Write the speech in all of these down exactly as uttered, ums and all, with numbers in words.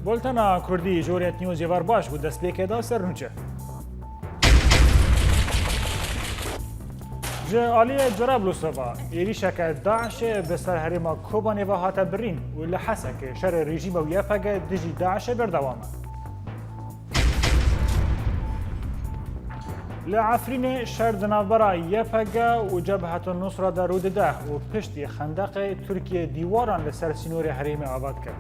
Bultena Kurdî ji Hurriyet Newsê ve baş bû, destpêkê de ser nûçe. Ji aliyê Cerablusê ve êrîşeke DAIŞê bi ser herêma Kobanê ve hate birîn û li Hesekê şerê rejîm û Y P G dijî DAIŞê berdewam e. Li Efrînê şer di navbera Y P G û Cebhetul Nusra de rû dide û piştî xendeqê Tirkiye dîwaran li ser sînorê herêmê ava dike.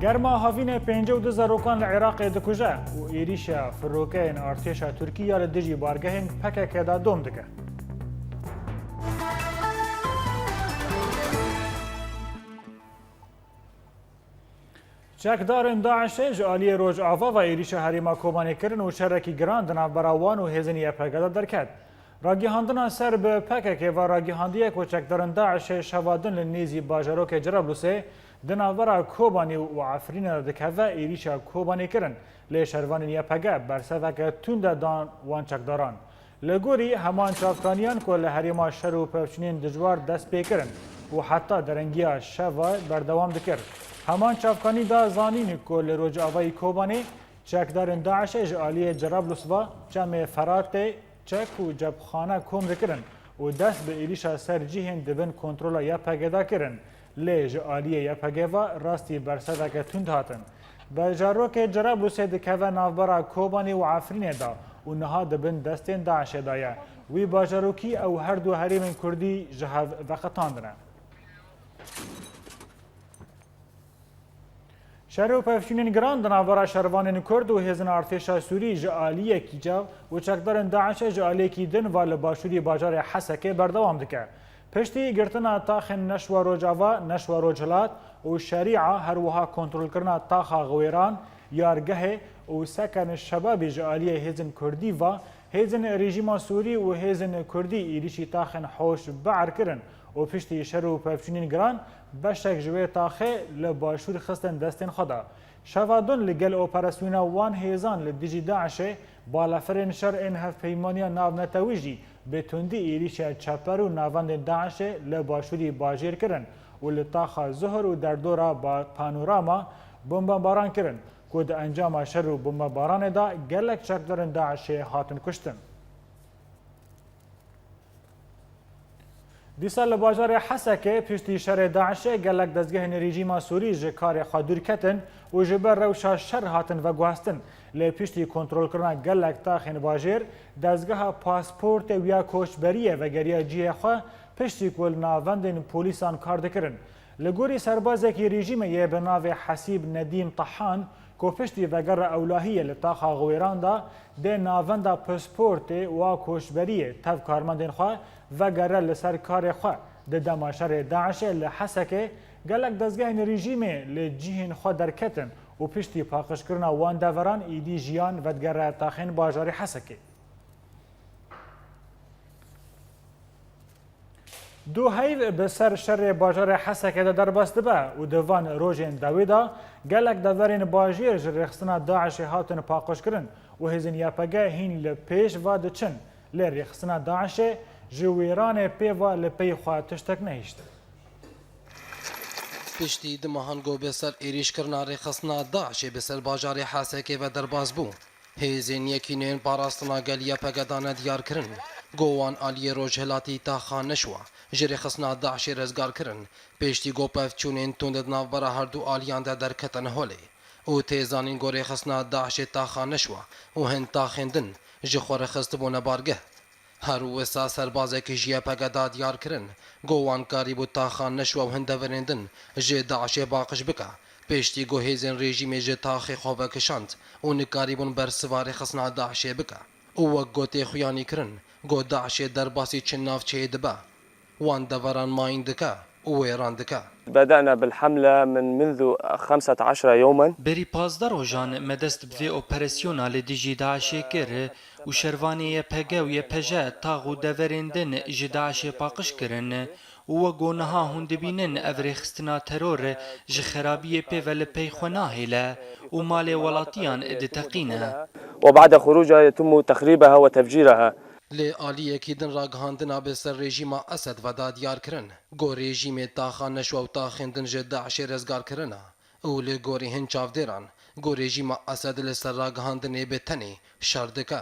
Germa havînê pêncî û du zarokan li Iraqê dikuje û êrîşa firokeyên artêşa Tirkî ya li dijî bargehên P K K de dom dike. Çekdarên DAIŞê ji aliyê Rojava ve êrîşa herêma Kobanê kirin û şerekî giran di navbera wan û hêzên Y P G de derket. Ragihandina ser bi P K K ve ragihandiye ku çekdarên DAIŞê şeva din li nêzî bajarokê Cerablusê di navbera Kobanê û Efrînê de dikeve êrîşa Kobanê kirin, lê şervanên Y P G berseveke tund e dan wan çekdaran. Li gorî heman çavkaniyan ku li herêma şer û pevçûnên dijwar dest pê kirin û heta derengiya şeva berdewam dikir. Heman çavkanî da zanîn ku li rojavayî Kobanê çekdarên DAIŞê ji aliyê Cerablus ve çemê Feratê çek û cepxane kom dikirin û dest bi êrîşa ser cihên di bin kontrola Y P G de kirin. Lê ji aliyê Y P G ve rastî berseveke tund hatin. Bajarokê Cerablusê dikeve navbera Kobanê û Efrînê de û niha di bin destên DAIŞê de ye. Wî bajarokî ew her du herêmên Kurdî ji hev veqetandine. Şer û pevçûnên giran di navbera şervanên Kurd û hêzên artêşa Sûrî ji aliyekî cav û çekdarên DAIŞê ji aliyekî din ve li başûrî bajarê Hesekê berdewam dike. Piştî girtina taxên Neşwa Rojava, Neşwa Rojhilat û Şerîa, her wiha kontrolkirina taxa Xwêran, Yargehê û Seken Şebabî ji aliyê hêzên Kurdî ve, hêzên rejîma Sûrî û hêzên Kurdî êrîşî taxên Hoş Be'er kirin û piştî şer û pevçûnên giran beşek ji wê taxê li başûr xistin destên xwe de. Şeva din li gel operasyona wan hêzan li dijî DAIŞê, balafirên şer ên Hevpeymaniya Navnetewî jî bi tundî êrîşa çeper û navendên DAIŞê li başûrî bajêr kirin û li taxa Zuhur û derdora ba-, Panorama bombebaran kirin, ku di encama şer û bombebaranê de gelek çekdarên DAIŞê hatin kuştin. Dîsa li bajarê Hesekê piştî şerê DAIŞê gelek dezgehên rejîma Sûrî ji karê xwe dûr ketin û ji ber rewşa şer hatin veguhestin. Lê piştî kontrolkirina gelek taxên bajêr, dezgeha pasportê û ya koçberiyê vegeriya cihê xwe, piştî ku li navendên polîsan kar dikirin. Li gorî serbazekî rejîmê yê bi navê Hesîb Nedîm Tahan, ku piştî vegera ewlahiyê li taxa Xwêran de dê navenda pasportê wa koçberiyê tev karmendên xwe vegere li ser karê xwe. Di dema şerê DAIŞê li Hesekê gelek dezgehên rejîmê li cihên xwe derketin û piştî paqijkirina wan deveran îdî jiyan vedigere taxên bajarê Hesekê. Du heyv bi ser şerê bajarê Hesekê de derbas dibe û di van rojên dawî de gelek deverên bajêr ji rêxistina DAIŞê hatin paqijkirin û hêzên Y P G hîn li pêş ve diçin. Lê rêxistina DAIŞê ji wêranê pê ve li pey xwe tiştek nehiştin. Piştî du mehan ku bi ser êrîşkirina rêxistina DAIŞê bi ser bajarê Hesekê ve derbas bû, hêzên Yekîneyên Parastina Gel Y P G dane diyarkirin ku wan aliyê rojhilatî taxa Neşwa ji rêxistina DAIŞê rizgar kirin, piştî ku pevçûnên tund di navbera herdu aliyan de derketin holê û tê zanîn ku rêxistina DAIŞê taxa Neşwa û hin taxên din ji xwe re xistibûne bargeh. Her wisa serbazekî ji Y P G da diyar kirin ku wan karîbû taxa Neşwa û hin deverên din ji DAIŞê paqij bike, piştî ku hêzên rejîmê ji taxê xwe vekişand û nikarîbûn bersiva rêxistina DAIŞê bike. Û wek ku tê xuyanî kirin ku DAIŞê derbasî çi navçeyê dibe, wan deveran mayîn dike û wêran dike. بدأنا بالحملة من منذ خمسة عشر يوما. Berî pazdeh rojan me dest bi vê operasyona li dijî DAIŞê kir û şervanê Y P G û Y P J tax û deverên din ji DAIŞê paqij kirin Û wek ku niha hûn dibînin, ev rêxistina teror ji xerabiyê pê ve li pey xwe nahêle û malê welatiyan diteqîne. وبعد خروجها يتم تخريبها وتفجيرها. Li aliyekî din ragihandina bi ser rejîma Esed ve da diyar kirin ku rejîmê taxa neşwe û taxên din ji DAIŞê rizgar kirine û li gorî hin çavdêran ku rejîma Esed li ser ragihandinê bi tenê şer dike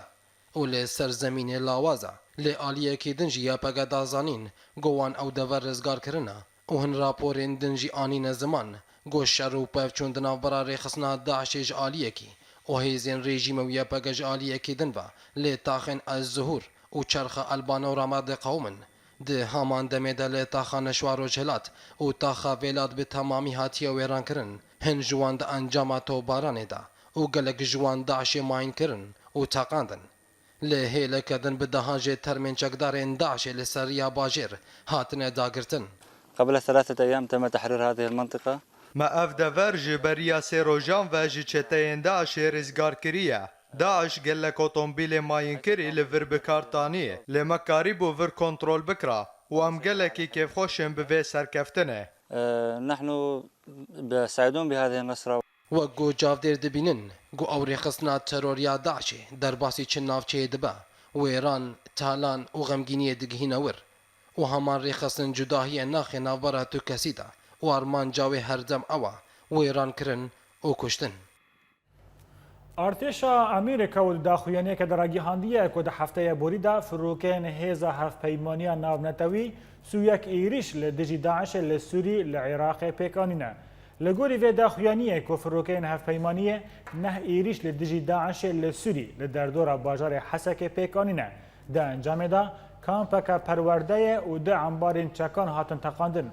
û li ser zemînê lawaz e. Li aliyekî din jî YPG da zanîn ku wan ew dever rizgar kirine û hin raporên din jî anîne ziman ku şer û pev çûn di navbera rêxistina DAIŞê ji aliyekî û hêzên rejîmê û YPG ji aliyekî din ve li taxên Ez Zuhûr û Çerxa Elbane û Ramadê qewim in. Di heman demê de li taxa Neşwa Rojhilat û taxa Vêlat bi temamî hatiye wêrankirin. Hin ji wan di encama topbaranê de û gelek ji wan DAIŞê mayîn kirin û teqandin. Li hêleke din bi dehan ji termên çekdarên DAIŞê li ser riya bajêr hatine dagirtin. قبل ثلاثة أيام تم تحرير هذه المنطقة. Me ev dever ji beriya sê rojan ve ji çeteyên DAIŞê rizgar kiriye. DAIŞ gelek otomobîlê mayînkirî li vir bi kar tanî, lê me karîbû vir kontrol bikira û em gelekî kêfxweş in bi vê serkeftinê. آه، نحن سعيدون بهذه النصرة. Wek ku çavdêr dibînin ku ew rêxistina teror ya DAIŞê derbasî çi navçeyê dibe, wêran, talan û xemgîniyê digihîne wir. Û heman rêxistin cudahiyê naxê navbera tu kesî de û armanca wê herdem ew e wêrankirin û kuştin. Artêşa Amerîka û di daxuyaniyeke de ragihandiye ku di hefteya borî de firokeyên Hêza Hevpeymaniya Navnetewî sî û yek êrîş li dijî DAIŞê li Sûrî li Iraqê pêk anîne. Li gorî vê daxuyaniyê ku firokeyên hevpeymaniyê neh êrîş li dijî DAIŞê li Sûrî li derdora bajarê Hesekê pêk anîne, di encamê de kampeke perwerdeyê û du embarên çekan hatin teqandin.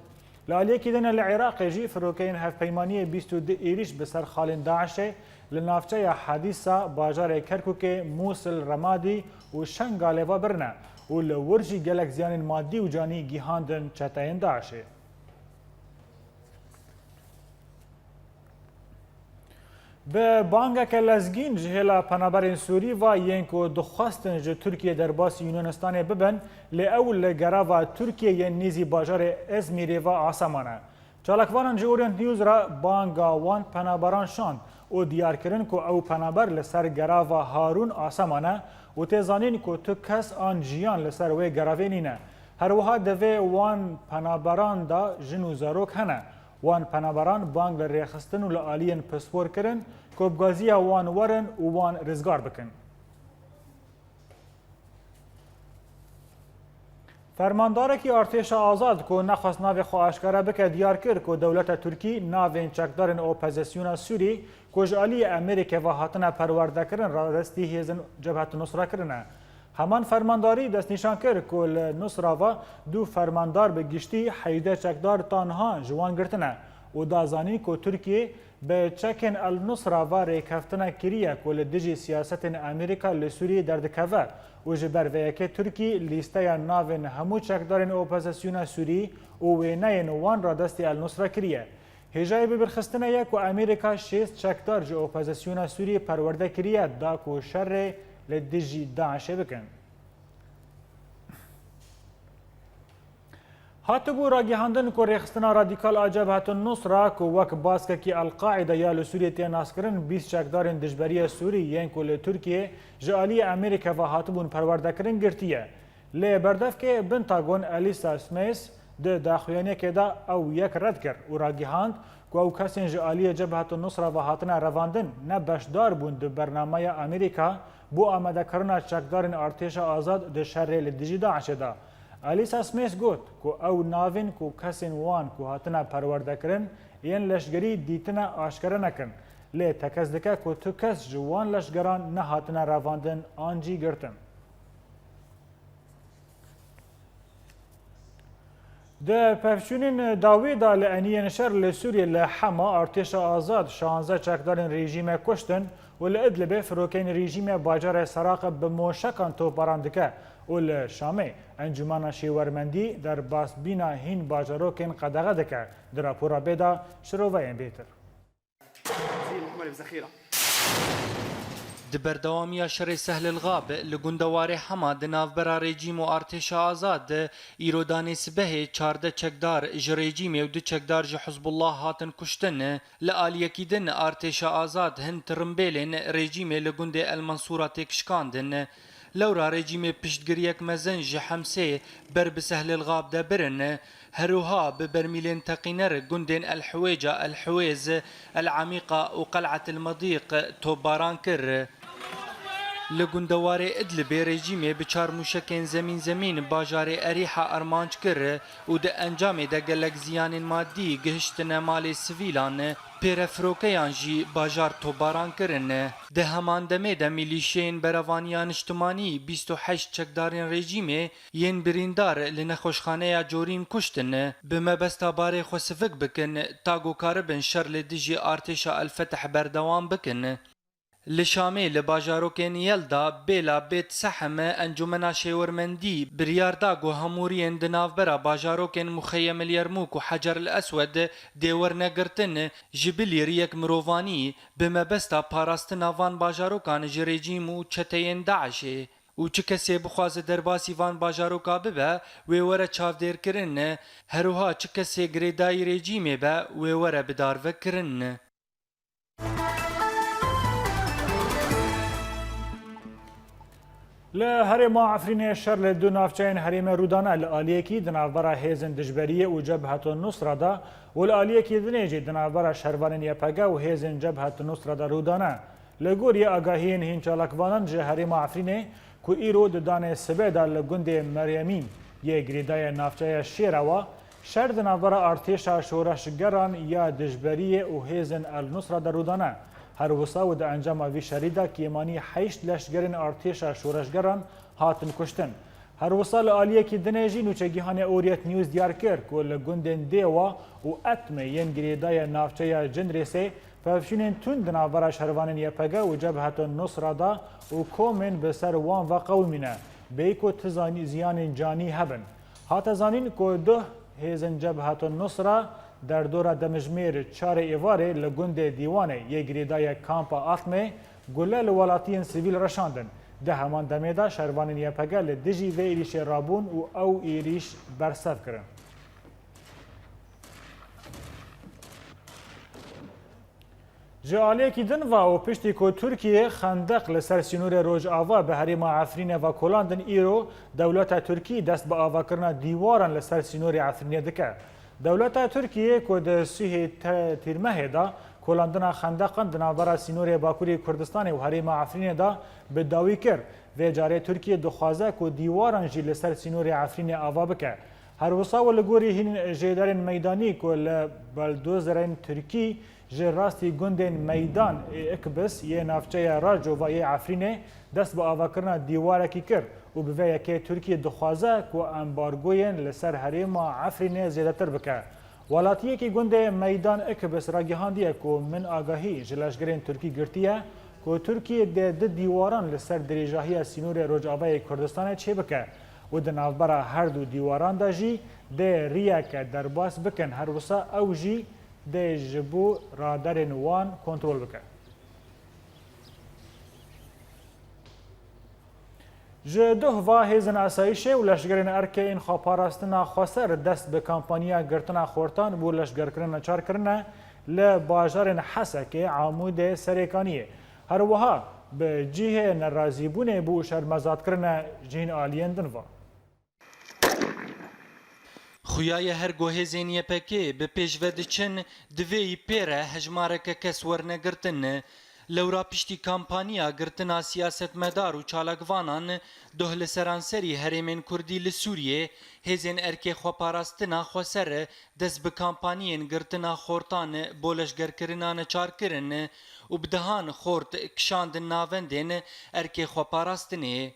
Li aliyekî din li Iraqê jî firokeyên hevpeymaniyê bîst û du êrîş bi ser xalên DAIŞê li navçeya Hedîsa, bajarê Kerkûkê, Mûsil, Remadî û Şengalê ve birine û li wir jî gelek ziyanên madî û canî gihandin çeteyên DAIŞê. Bi bangeke lezgîn ji hêla penaberên Sûrî ve yên ku dixwestin ji Tirkiyê derbasî Yunanistanê bibin, lê ew li gerava Tirkiyê yên nêzî bajarê Ezmîrê ve asê mane. Çalakvanan ji Orient News re banga wan penaberan şand û diyar kirin ku ew penaber li ser gerava Harûn asê mane û tê zanîn ku tu kes an jiyan li ser wê geravê nîne. Her wiha di vê wan penaberan de jin û zarok hene. Wan penaberan bang li rêxistin û li aliyên pispor kirin ku bi gaziya wan werin û wan rizgar bikin. Fermandarekî Artêşa Azad ku nexwest navê xwe aşkere bike, diyar kir ku dewleta Tirkî navên çekdarên opozisyona Sûrî ku ji aliyê Amerîkê ve hatine perwerdekirin radestî hêzên Cebhet Nusra kirine. Heman fermandarî destnîşan kir ku li Nusra ve du fermandar bi giştî hejdeh çekdar tanha ji wan girtine û da zanîn ku Tirkiyê bi çekên El Nusra ve rêkeftinek kiriye ku li dijî siyasetên Amerîka li Sûriyê derdikeve û ji ber vê yekê Tirkî lîsteya navên hemû çekdarên opozisyona Sûrî û wêneyên wan radestî El Nusra kiriye. Hêjayî bibîrxistinê ye ku Amerîka şêst çekdar ji opozisyona Sûriyê perwerde kiriye da ku şerê li dijî DAIŞê bikin. Hatibû ragihandin ku rêxistina radîkal a Cebhetun Nusra ku wek baskekî El-Qaîde ya li Sûriyê tê naskirin, bîst çekdarên dijberiyê Sûrî yên ku li Tirkiyê ji aliyê Amerîkê ve hatibûn perwerdekirin girtiye. Lê berdevkê Pentagon Elisa Smith di daxuyaniyekê de ew yek red kir û ragihand ku ew kesên ji aliyê Cebhetun Nusra ve hatine revandin ne beşdar bûn di bernameya Amerîka bo amadekirina çekdarên Artêşa Azad di şerê li dijî DAIŞê de. Elisa Smith got ku ew navên ku kesên wan ku hatine perwerdekirin yên leşgerî dîtine aşkere nekin, lê tekez dike ku tu kes ji wan leşgeran nehatine revandin an jî girtin. Di pevçûnên dawî de li eniyên şer li Sûriyê li Hema artêşa azad şanzeh çekdarên rejîmê kuştin û li Idlibê firokeyên rejîmê bajarê Seraqib bi moşekan topbaran dike û li Şamê Encûmena Şêwermendî derbasbîna hîn bajarokên qedexe dike. Di rapora bê de şiroveyên bêtir. Di berdewamiya şerê Sehlil Xab li gundewarê Hema di navbera rejîm û artêşa azad de îro danê sibehê çardeh çekdar ji rejîmê û du çekdar ji Hizbullah hatin kuştin. Li aliyekî din artêşa azad hin tirimbêlên rejîmê li gundê El Mensûra têk şikandin. Lewra rejîmê piştgiriyek mezin ji Hemsê ber bi Sehlil Xab de birin. Her wiha bi bermîlên teqîner gundên El Hiwêca, El Hiwêz, El Emîqa û Qel'et El Medîq topbaran kir. Li gundewarê Idlibê rejîmê bi çar mûşekên zemîn zemîn bajarê Erîha armanc kir û di encamê de gelek ziyanên madî gihiştine malê sivîlan, pêrefirokeyan jî bajar topbaran kirin. Di heman demê de mîlîşeyên Berevaniya Niştimanî bîst û heşt çekdarên rejîmê yên birîndar li nexweşxaneya Corîn kuştin. Bi mebesta barê xwe sivik bikin, ta ku karibin şer li dijî artêşa El Feteh berdewam bikin. Li Şamê li bajarokên Yelda, Bêla, Bêt Sehem, Encûmena Şêwirmendî biryar da ku hemûriyên di navbera bajarokên Muxeyem el Yermûk û Hecer el Eswed dê werne girtin, ji bilî riyek mirovanî, bi mebesta parastina van bajarokan ji rejîm û çeteyên DAIŞ'ê. Û çi kesê bixwaze derbasî van bajaroka bibe, wê were çavdêrkirin, her wiha çi kesê girêdayî rejîmê be, wê were bidarvekirin. Li herêma Efrînê şer li du navçeyên herêmê rû dane, li aliyekî di navbera hêzên dijberiyê û Cebheto Nusra de û li aliyekî dinê jî di navbera şervanên Y P G û hêzên Cebheto Nusra de rû dane. Li gorî agahiyên hîn çalakvanan ji herêma Efrînê ku îro di danê sibê de li gundê Meryemîn yê girêdayê navçeya Şêrewa, şer di navbera artêşa şoreşgeran ya dijberiyê û hêzên El Nusra de rû dane. Her wisa û di encama vî şerî de kêmanî heşt leşgerên artêşa şoreşgeran hatin kuştin. Her wisa li aliyekî dinê jî nûçegihanê Orient News diyar kir ku li gundên Dêwa û Etmê yên girêdayê navçeya Cinrêsê pevçûnên tund di navbera şervanên Y P G û Cebheto Nusra de û komên bi ser wan ve qewimîne, bêyî ku ti zanî-, ziyanên canî hebin. Hate zanîn ku duh hêzên Cebheto Nusra derdora demjimêr çarê êvarê li gundê Dîwanê yê girêdayê kampa Atmê gule li welatiyên sivîl reşandin. Di heman demê de şervanên Y P G li dijî vê êrîşê rabûn û ew êrîş bersev kirin. Ji aliyekî din ve û piştî ku Tirkiye xendeq li ser sînorê Rojava bi herêma Efrînê ve kolandin, îro dewleta Tirkî dest bi avakirina dîwaran li ser sînorê Efrînê dike. Dewleta Tirkiyê ku di sihê te-, Tîrmehê de kolandina xendeqan di navbera sînorê Bakurê Kurdistanê û herêma Efrînê de bi dawî kir, vê carê Tirkiye dixwaze ku dîwaran jî li ser sînorê Efrînê ava bike. Her wisa û li gorî hîn jêderên meydanî ku li beldozerên Tirkî ji rastî gundên Meydan ê Ikbis yê navçeya Racova yê Efrînê dest bi avakirina dîwarekî kir û bi vê yekê Tirkiye dixwaze ku embargoyên li ser herêma Efrînê zêdetir bike. Welatiyekî gundê Meydan Ikbis ragihandiye ku min agahî ji leşgerên Tirkî girtiye ku Tirkiye dê du dîwaran li ser dirêjahiya sînorê Rojavayê Kurdistanê çêbike û di navbera her du dîwaran de jî dê riyeke derbas bikin, her wisa ew jî dê ji bo radarên wan kontrol bike. Ji duh va hêzên asayîşê û leşgerên erkê yên xweparastina xweser dest bi kampanya girtina xortan bo leşgerkirin neçar kirine li bajarên Hesekê, Amûdê, Serêkaniyê. Her wiha bi cihê nerazîbûnê bo şermezat kirine ji hîn aliyên din ve. Xuya ye her ku hêzên Y P G bi pêş ve diçin, divê yî pê re hejmareke kes werne girtin. Lewra piştî kampanya girtina siyasetmedar û çalakvanan, doh li seranserî herêmên kurdî li Sûriyê, hêzên erkê xweparastina xweser dest bi kampaniyên girtina xortan bo leşgerkirina neçar kirin û bi dehan xort kişandin navendên erkê xweparastinê.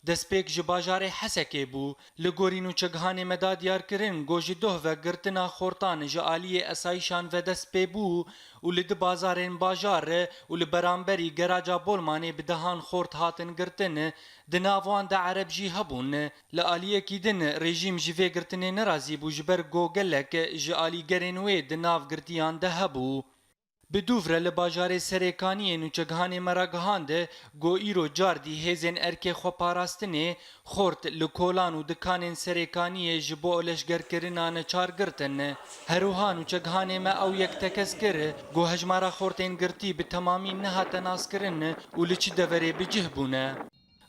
Destpêk ji bajarê Hesekê bû. Li gorî nûçegihanê me da diyar kirin, ku ji doh ve girtina xortan ji aliyê esayîşan ve dest pê bû û li di bazarên bajar û li beramberî geraca Bolmanê bi dehan xort hatin girtin. Di nav wan de Ereb jî hebûn. Li aliyekî din rejîm ji vê girtinê nerazî bû, ji ber ku gelek ji alîgerên wê di nav girtiyan de hebû. Bi dûv re li bajarê Serêkaniyê nûçegihanê me ragihand ku îro cardî hêzên erkê xweparastinê xort li kolan û dikanên Serêkaniyê ji bo leşgerkirina neçar girtin. Her wiha nûçegihanê me ew yek tekez kir ku hejmara xortên girtî bi temamî nehate naskirin û li çi deverê bi cih bûne.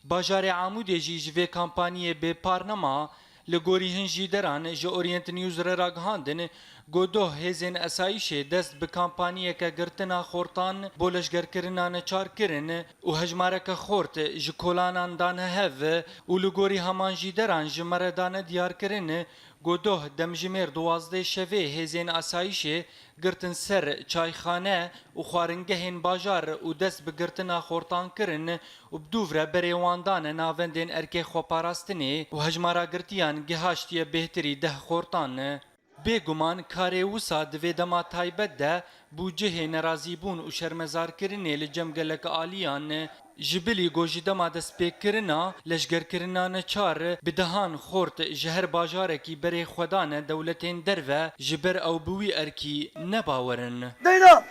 Bajarê Amûdê jî ji vê kampaniyê bêpar nema. Li gorî hin jîderan ji Orient News re ragihandin ku doh hêzên esayîşê dest bi kampaniyeke girtina xortan bo leşgerkirina neçar kirin û hejmareke xort ji kolanan dane hev û li gorî heman jîderan ji me re dane diyarkirin ku doh demjimêr duwazdeh şevê hêzên esayîşê girtin ser çayxane û xwaringehên bajar û dest bi girtina xortan kirin û bi dûv re berê wan dane navendên erkê xweparastinê û hejmara girtiyan gihaştiye bêhtirî deh xortan. Bêguman karê wisa di vê dema taybet de bû cihê nerazîbûn û şermezarkirinê li cem gelek aliyan. Ji bilî ku ji dema destpêkirina leşgerkirina neçar bi dehan xort ji her bajarekî berê xwe dane dewletên derve, ji ber ew bi wî erkî ne bawer in. Deyna!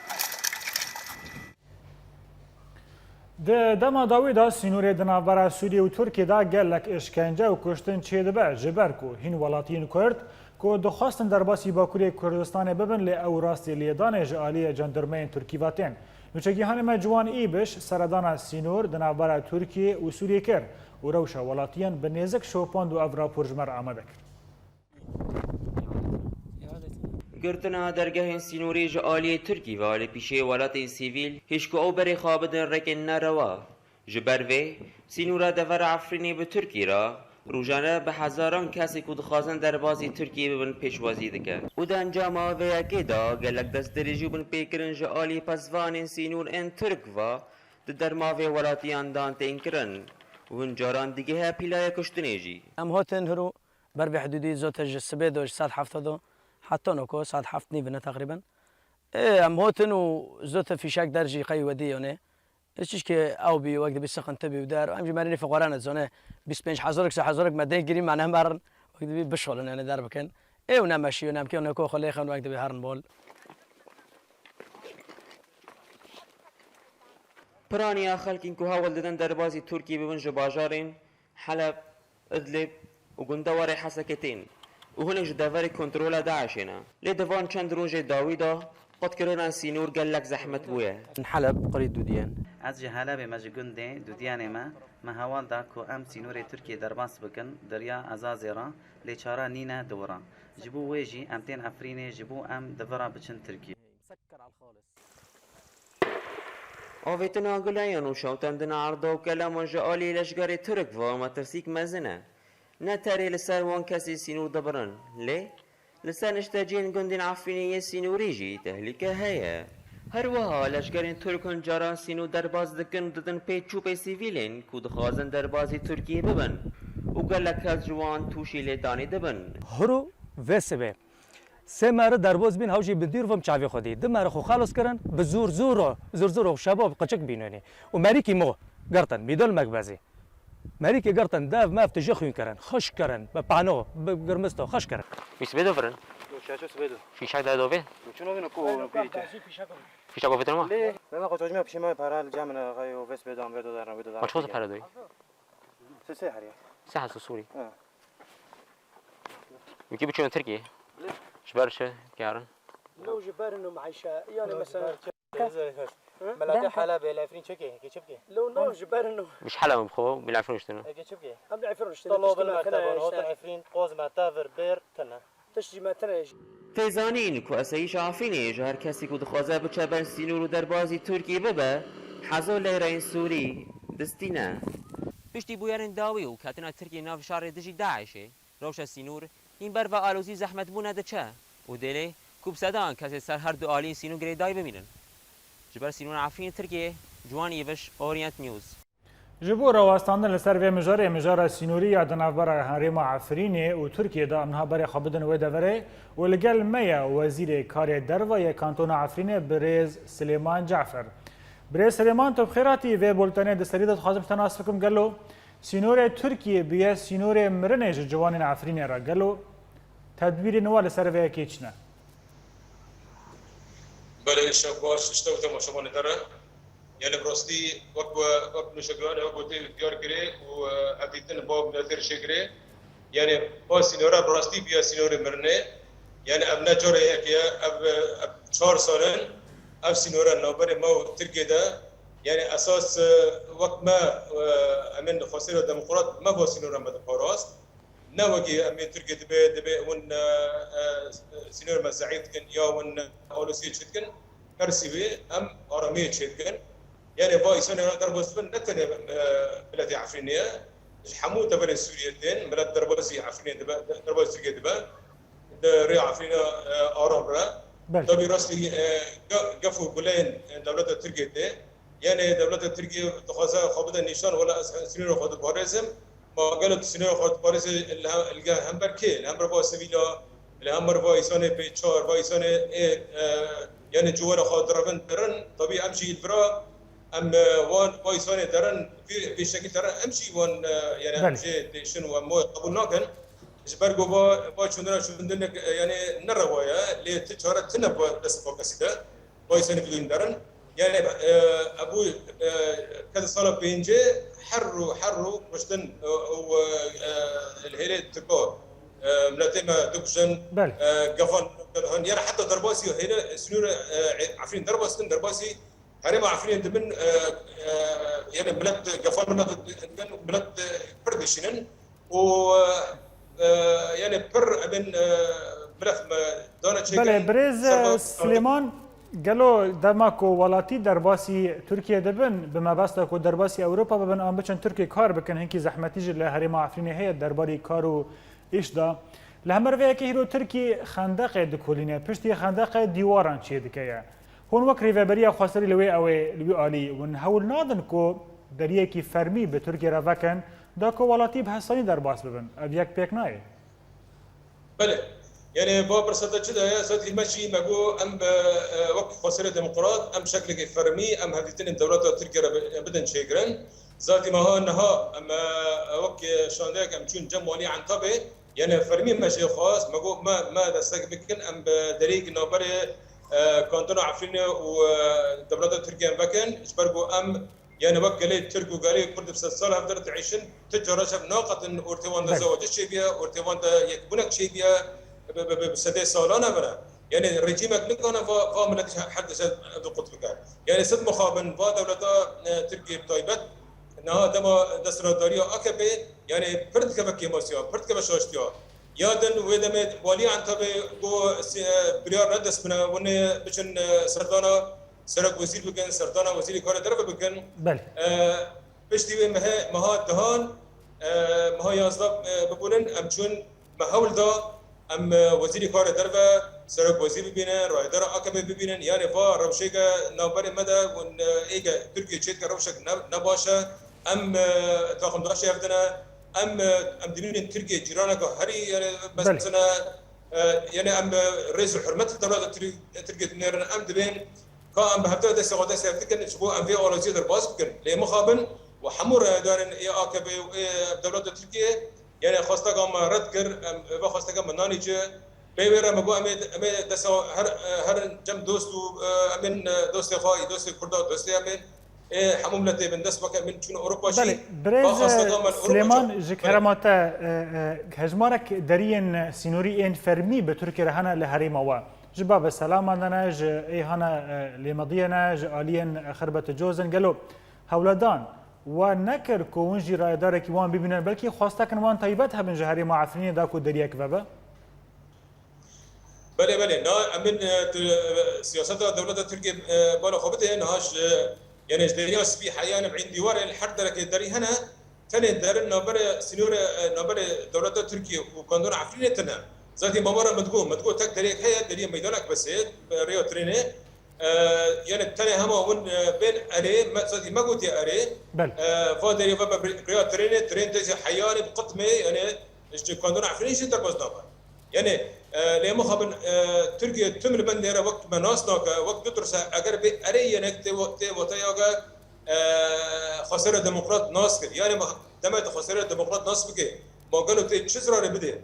Di dema dawî de sînorê di navbera Sûriyê û Tirkiyê de gelek îşkence û kuştin çêdibe, ji ber ku hîn welatiyên Kurd ku dixwestin derbasî Bakurê Kurdistanê bibin, lê ew rastî lêdanê ji aliyê cendirmeyên Tirkî ve tên. Nûçegihanê me Ciwan Îbiş seredana sînor di navbera Tirkiyê û Sûriyê kir û rewşa welatiyan bi nêzik şopand û ev rapor ji me re amade kir. Girtina dergehên sînorî ji aliyê Tirkî ve li pîşeyê welatên sivîl, hişk û ew berê xwe bidin rêkên nerewa. Ji ber vê, sînora devera Efrînê bi Tirkî re, rojane bi hezaran kesê ku dixwazin derbasî Tirkiyê bibin pêşwazî dike. Û di encama vê yekê de gelek destdirêjî û binpêkirin ji alî pezvanên sînor ên Tirk ve di derma vê welatiyan dan tên kirin û hin caran digihe pîlaya kuştinê jî. Em hatin hiro ber vê hidûdî zote ji sibê do ji saet heft do heta noko saet heft nîv ne teqrîben. Ê, em hatin û zote fîşek der jî qey wedî yone. Çişkê ew bî, wek dibî siqinti bî û der. Em jî merînê fiqare ne, zone bîst pênc hezarek, sê hezarek me denk girî, me nemerin. Wek dibî bişolin, yani derbikin. Ê û nemeşî û nemkê û neko xwe lêxin, wek dibî herin bol. Piraniya xelkên ku hewl didin derbazî Tirkiyê bibin ji bajarên Heleb, Idlib û gundewarê Hesekê tên û hinek ji deverê kontrola DAIŞê ne. Lê di van çend rojê dawî de qutkirina sînor gelek zehmet bûye. Heleb, qirî Dûdiyên. Ez ji Helebê me, ji gundê Dûdiyanê me, me heval da ku em sînorê Tirkiyê derbas bikin di riya Ezazê re, lê çare nîne di wira. Ji bo wê jî em tên Efrînê, ji bo em di vira biçin Tirkiyê. Avêtina guleyan û şewtandina erda û kelaman ji alî leşgerê Tirk ve metirsîk mezin e. Ne terê li ser wan kesê sînor dibirin, lê li ser niştecihên gundên Efrînê yê sînorî jî tehlîke heye. Her wiha leşgerên Tirk hin caran sînor derbas dikin û didin pê çûpê sivîlên ku dixwazin derbasî Tirkiyê bibin û gelek kes ji wan tûşî lêdanê dibin. Hiro vê sibê. Sê meri derbas bîn, hew jî bi dîr ve çavê xwe dî. Du meri xwe xelos kirin, bi zûr zûr o, zûr zûr o şeba bi qiçik bînonî. Û merîkî mo girtin, mîdol mekbezî. Merîkî girtin, dev mev tije xwîn kirin, xweş kirin, bi pano, bi girmisto xweş kirin. Wî sibê do virin. Şaşo sibê do. Fîşek de do vê. Çuno vino ku pîrî. Fîşek o vitin ma? Lê. Mehmet Koç hocam pişime para li camine xayo ves bedan ve dolar ve dolar. Ma çiqas pere doyî? Sê sê heriye. Sê hezar Sûrî. Ha. Wekî biçûn Tirkiyê. Ji ber çi karin? Lo ji ber ino meîşe, yani mesela. Hı? Melate Helebê, li Efrîn çi bike? Eke çi bike? Lo no ji ber ino. Biş Helebê bixwe, bi Efrîn işte. Eke çi bike? Em li Efrîn işte. Talo bil mertebe, hotin Efrîn, qoz mertevir, bir tine. Tişt jî me tine. Tê zanîn ku esayîşa Efrînê ji her kesî ku dixwaze biçe ber sînor û derbazî Tirkiyê bibe, hezar leyreyên Sûrî distîne. Piştî bûyerên dawî û ketina Tirkiyê nav şerê dijî DAIŞê, rewşa sînor hîn ber ve alozî zehmet bûne diçe û dêlê ku bi sedan kesê ser her du aliyên sînor girêdayî bimînin. Ji ber sînora Efrînê Tirkiyê, Ciwan Îviş, Orient News. Ji bo rawestandin li ser vê mijarê, mijara sînorî ya di navbera herêma Efrînê û Tirkiyê de em niha berê xwe bidin wê deverê û li gel me ye Wezîrê Karê Derve yê Kantona Efrînê birêz Silêman Cafer. Birêz Silêman, tu bi xêr hatî. Vê bultenê di serî de dixwazim ji te nas bikim, gelo sînorê Tirkiyê bûye sînorê mirinê ji ciwanên Efrînê re. Gelo tedbîrên we li ser vê yekê çi ne? Bi Belê, şev baş, ji te û temaşevanê te re. Yani bi rastî wek we, wek nûşegiran, wek we tê diyar kirê û, e, hevdîtin ba miletê re çêkirê. Yani ba sînora bi rastî bûye sînorê mirinê. Yani ev ne cara yekê ye, ev, ev çar sal in, ev sînora navberê me û Tirkiyê de. Yani esas, e, wek me, e, em ên xwesêra demokrat, me ba sînora me diparast. Ne wekî em ê Tirkiyê dibe, dibe hûn, e, e, sînorê me zeîf dikin ya hûn aloziyê çi dikin, her sî wê em aramiyê çê dikin. Yani va îsanê derbas bin ne tenê, e, miletê Efrînê ye. Ji hemû deverên Sûriyê tên, milet derbasî Efrînê dibe, derbasî Tirkiyê dibe. Di rêya Efrîna, e, aram re. Belê. Tabî rastî, e, ge-, gef û guleyên, e, dewleta Tirkiyê tê. Yani dewleta Tirkiyê dixwaze xwe bide nîşan, wela ez sînorê xwe diparêzim. Ma gelo tu sînorê xwe diparêzî li he-, li gel hember kê? Li hember va sivîla, li hember va îsanê pê çar, va îsanê ê, e, yani cûwera xwe direvin derin. Tabî em jî li vira em, e, wan, va îsanê derin, vî, vî şekil derin, em jî wan, e, yani em Belê. jê têşin û em wê qebûl nakin. Ji ber ku va, va çûndina çûndinek, e, yani ne rewa ye, lê ti çare tune bi destê xwe kesî de. Vay seni bilin derin. Yani, e, ebu, e, kedi sala pêncê her ru, her ru kuştin, e, û, e, e, hêlê tika, e, miletê me dikujin, Belê. e, gefan, yani heta derbasî hêlê sînorê, e, Efrîn derbas dikin, derbasî herêma Efrînê dibin, e, e, yani milet gefan milet dikin, milet, e, pir dişînin. û, e, yani pir em ên, e, milef me dane çêkin. Belê, birêz, e, Silêman, gelo dema ku welatî derbasî Tirkiye dibin, bi mebesta ku derbasî Ewropa bibin, an biçin Tirkiye kar bikin, hinkî zehmetî jî li herêma Efrînê heye derbarî kar û îş de. Li hember vê yekê hîro Tirkî xendeqê dikolîne, piştî xendeqê dîwaran çê dike ye. Hûn wek rêveberiya xweserî li wê ew ê, li wî alî, hûn hewl nadin ku deriyekî fermî bi Tirkiye re vekin, da ku welatî bi hesanî derbas bibin. Ev yek pêk nayê. Belê. Yani, va pirsa te çi de ye? Zatî me jî me got, em, e, e, wek xweserê demokrat, em şeklekê fermî, em hevdîtinên dewleta Tirkiye re bi-, bidin çêkirin. Zatî meha niha, em, e, e, wek, e, şandeyek em çûn cem walî Entabê, yani fermî me jê xwest, me got, me, me destek bikin, em bi deriyekî navberê, e, kantona Efrînê û, e, dewleta Tirkiye em vekin, ji ber ku em, yani wek gelê Tirk û gelê Kurd bi sed sal hevdere diêşin, ti cara çev naqetin ortê wan de Belê. zewaciş çêbiye, ortê wan de yekbûnek çêbiye, bi, bi, bi, bi sedê salan evine. Yani rejîmek nikane va, va miletî her dişe du qut bike. Yani sid mixabin va dewleta, e, Tirkiye bi taybet, niha dema desthilatdariya A K P, yani pir dikeve kêmasiya, pir dikeve şaştiya. Ya din wê demê walî Entabê got, si-, e, biryar ne dest bine, hûn ê biçin, e, serdana serok wezîr bikin, serdana wezîrê karê derve bikin. Belê. E, piştî wê mehe, meha dihan, e, meha yazdeh, e, bibûnin, em çûn me hewl da, em, e, wezîrê karê derve, serok wezîr bibînin, rayedara A K P bibînin, yani va rewşeke navberê me de, hûn, e, êge Tirkiye çêdike rewşek ne, ne baş e, em, e, taximdaşê hev dine, em, e, em dibînin Tirkiye cîraneke herî, yani, Belê. mezin e, e, yani em, e, rêz û hurmet dewleta Tir-, Tirkiye dinêrin, em dibên ka em bi hevdeh destê xwe dest hev dikin, ji bo em vê aloziyê derbas bikin. Lê mixabin û hemû rayedarên ê A K P û ê dewleta Tirkiye, yani xwesteka me red kir, em, eva xwesteka me nanî ci. Pê wê re me got, em ê, em ê desa her, e, herin cem dost û, e, em ên, e, dostê xwe, dostê Kurda, dostê em ên, ê hemû miletê bin dest weke min çûn Ewropa jî. Belê, birêz, Ba xwesteka me li Ewropa Silêman, çûn. ji Belê. kerema te, e, e, hejmarek deriyên sînorî ên fermî bi Tirkiye re hene li herêma we. Ji Babê Selaman de ne, ji ê hana, e, Lêmediyê ne, ji aliyên Xerbetê Cozin. Gelo hewledan we nekir ku hûn jî rayedarekî wan bibînin, belkî xwestekin wan taybet hebin ji herêma Efrînê da ku deriyek vebe? Belê, belê. Na, em bin, e, tu, e, siyaseta dewleta Tirkiye, e, bala xwe bidê, niha ji, yani ji Derya Spî heya em ên dîwarê li her derekê derî hene, tenê derin navberê sînorê, e, navberê dewleta Tirkiye û kantona Efrînê tune. Zatî mabara min digot, min digot tek deriyek heye, deriyê meydanek bes ê, e, rêya trênê. E, yani tenê hema hûn, e, bên erê, me, zatî me gotiye erê. Belê. E, va derê ve be rêya trênê, trên tê jî heyanê bi qitmê, yani ji kantona Efrînê jî derbas nabe. Yani, e, lê mixabin, e, Tirkiye tim li bendê re wek me nas nake, wek ditirse, eger bê erê yenek tê wa-, tê wateyage, e, xwesera demokrat nas kir. Yani, me, deme tu xwesera demokrat nas bike, ma gelo tê çi zirarê bidê?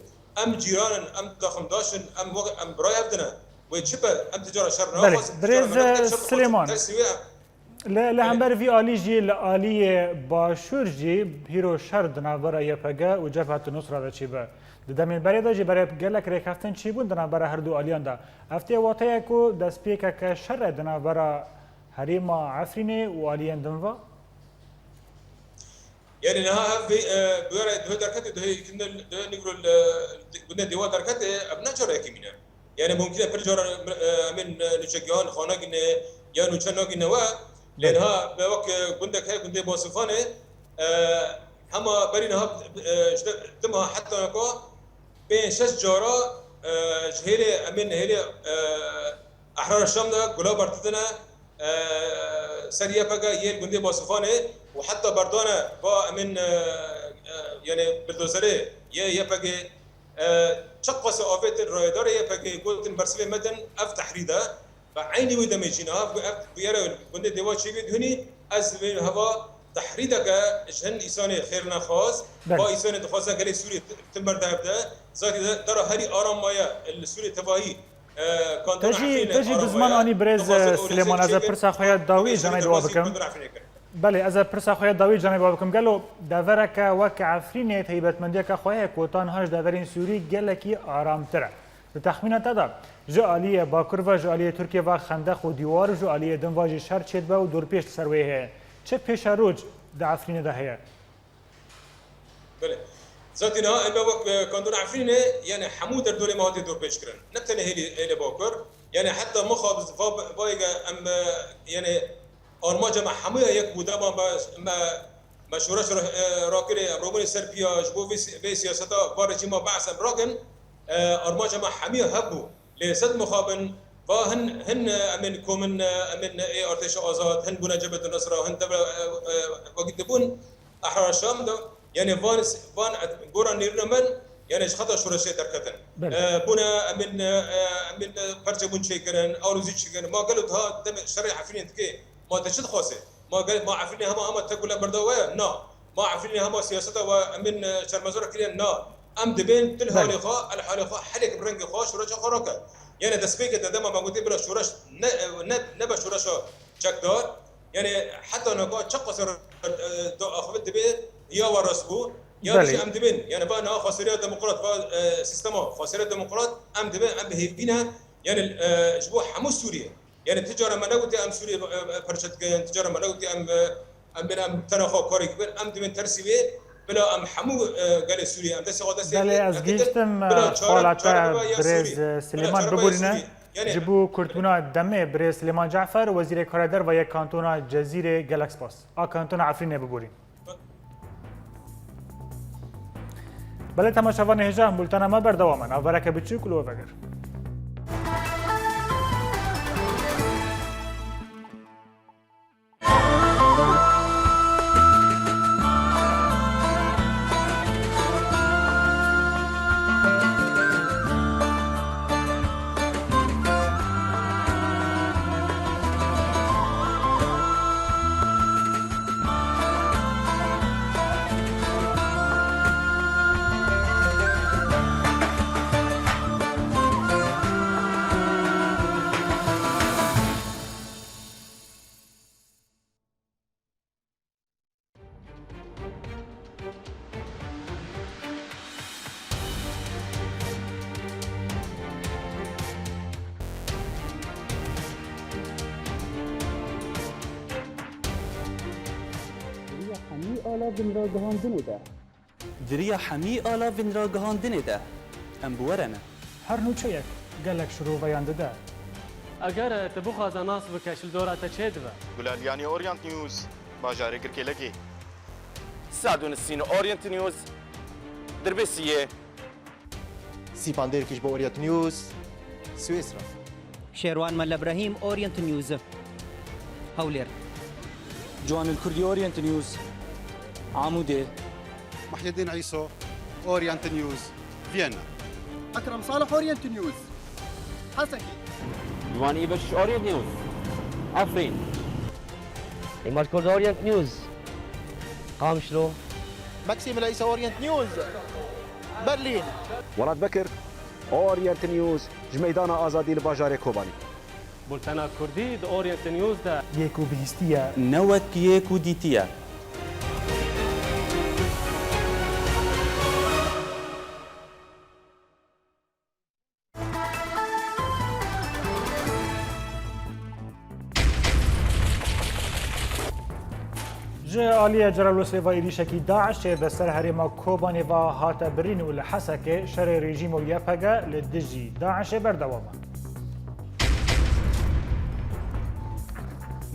Em cîran in, em taximdaş in, em wek, em birayê hev dine. Wê çi be? Em ti cara şer Belê, naxwazin, ti cara birêz, me negote, em şer dixwazin. Silêman. Tersî wê em Li, li Belê. hember vî alî jî, li aliyê başûr jî hîro şer di navbera Y P G û Cebhet Nusra de çêbû. Di demên berê de jî berê gelek rêkeftin çêbûn di navbera her du aliyan de. Ev tê wateya ku destpêkeke şer e di navbera herêma Efrînê û aliyên din ve? Yani niha ev vê, e, bûyera duhê derketê, duhê yekîn de, duhê nîvro li, gundê Dêwa derketê, ev ne cara yekîmîn e. Yani mumkîn e pir cara, e, em ên, e, nûçegihan xwe nagîne ya nûçe nagîne we. Lê Belê. niha be wek, e, gundek heye, gundê Basifanê, e, hema berî niha, e, ji de-, dima heta naka pênc şeş cara, e, ji hêlê, em ên hêlê, e, Ehrara Şam de gula bertidine, e, ser Y P G yên gundê Basifanê û heta berdane va em ên, e, e, yani bildozerê yê Y P G, e, çiqasî avêtin rayedarê Y P G gotin bersivê me din ev tehrîd e. Ve eynî wê demê jî niha ev bûyere gundê Dêwa çêbî duhunî ez vê heva tehrîdeke ji hin îsanê xêrnexwaz, Belê. va îsanê dixwaze gelê Sûriyê tim berdev de, zatî de dera herî aram maye li Sûriyê tevahî. Te jî, te jî bi ziman anî birêz Silêman, ez ê pirsa xwe ya dawî canê li we bikim. Belê, ez ê pirsa xwe ya dawî canê li we bikim. Gelo devereke weke Efrînê taybetmendiyeke xwe heye ku ta niha ji deverên Sûrî gelekî aramtir e. Di texmîna te de, ji aliyê Bakur ve, ji aliyê Tirkiye ve xendeq û dîwar û ji aliyê din ve jî şer çêdibe û dorpêç li ser wê heye. Çi pêşeroc di Efrînê de heye? Belê. Zatî niha ême wek, e, kantona Efrînê, yani hemû derdorê me hatî dorpêçkirin. Ne tenê hêlî, hêlê Bakur. Yani heta mixabin va, va yeke em, e, yani armanca me hemû ya yek bû, dema me, me, me şoreş ra-, e, rakirê, em rabûnê ser piya, ji bo vê si-, vê siyaseta va rejîma Be'es em rakin, e, armanca me hemû ya hev bû. Lê sed mixabin va hin, hin, e, em ên kom in, e, em ên ê artêşa azad, hin bûne Cebhet Nusra, hin dev-, e, e, wekî dibûn Ehrara Şam de, yani van, van gora nêrîna min, yani ji xeta şoreşê derketin. Belê. E, bûne em ên, e, em ên perçebûn çêkirin, alozî çêkirin. Ma gelo diha demê şerê Efrînê dike, ma te çi dixwase? Ma gel-, ma Efrînê hema, hema tek gule berda we ye? Na. Ma Efrînê hema siyaseta we em ên, e, şermezar kiriye? Na. Em dibên tu li Belê. halê xwe, el halê xwe, helek bi rengê xwe, şoreşa xwe rake. Yani destpêkê te dema me gotê bila şoreş ne, ne, nebe şoreşa çekdar. Yani heta naka çiqas re, e, da axivî dibe ya we rast bû. Ya Belê. dijî em dibên. Yani va niha xweseriya demokrat, va, e, sîstema xweseriya demokrat em dibên, em bi hêvî ne. Yani, e, ji bo hemû Sûriyê. Yani ti cara me negotî em Sûriyê, e, e, parçe dikin, ti cara me negotî em, e, em bên em tena xwe karek bin, em dibên tersî wê, bila em hemû, e, gelê Sûriyê, em destê xwe destê Belê, ez gihîştim, bila e, çare, xalete çare bibe ya birêz, Sûrî. e, Bila Silêman çare bibe ya biborîne. Sûrî. Yani Ji bo kurtbûna demê birêz Silêman Cafer, Wezîrê Karê Derve yê Kantona Cezîrê, gelek spas. A Kantona Efrînê biborîn. Belê temaşevanê hêja, bultena me berdewam e. Navbereke biçûk li we vegir. Di riya hemî ala binragihandinê de. Di riya hemî ala binragihandinê de. Em bi we re ne. Her nûçeyek gelek şiroveyan dide. Eger tu bixwaze nas bike, ji li dora te çêdibe. Gulaliyanî Orient News, bajarê Girkêlekê. Sadûnisîn Orient News, Dirbêsiyê. Sîpan Dêrkiş bo Orient News, Swêsra. Şêrwan Melle Brahîm, Orient News, Hewlêr. Ciwanil Kurdî, Orient News, Amûdê. Muhyiddin Îso, Orient News, Viyana. Ekrem Salih, Orient News, Hesekî. Ciwanî Beşiş, Orient News, Efrîn. Îmad Kurd, Orient News, Qamişlo. Maxim Îsa, Orient News, Berlîn. Welat Bekir, Orient News ji Meydana Azadî li bajarê Kobanî. Bultena Kurdî di Orient News de. Yê ku bihîstiye. Ne wek yê ku dîtiye. Ji aliyê Cerablusê ve êrîşekî DAIŞê bi ser herêma Kobanê ve hate birîn û li Hesekê şerê rejîm û YPG li dijî DAIŞê berdewam e.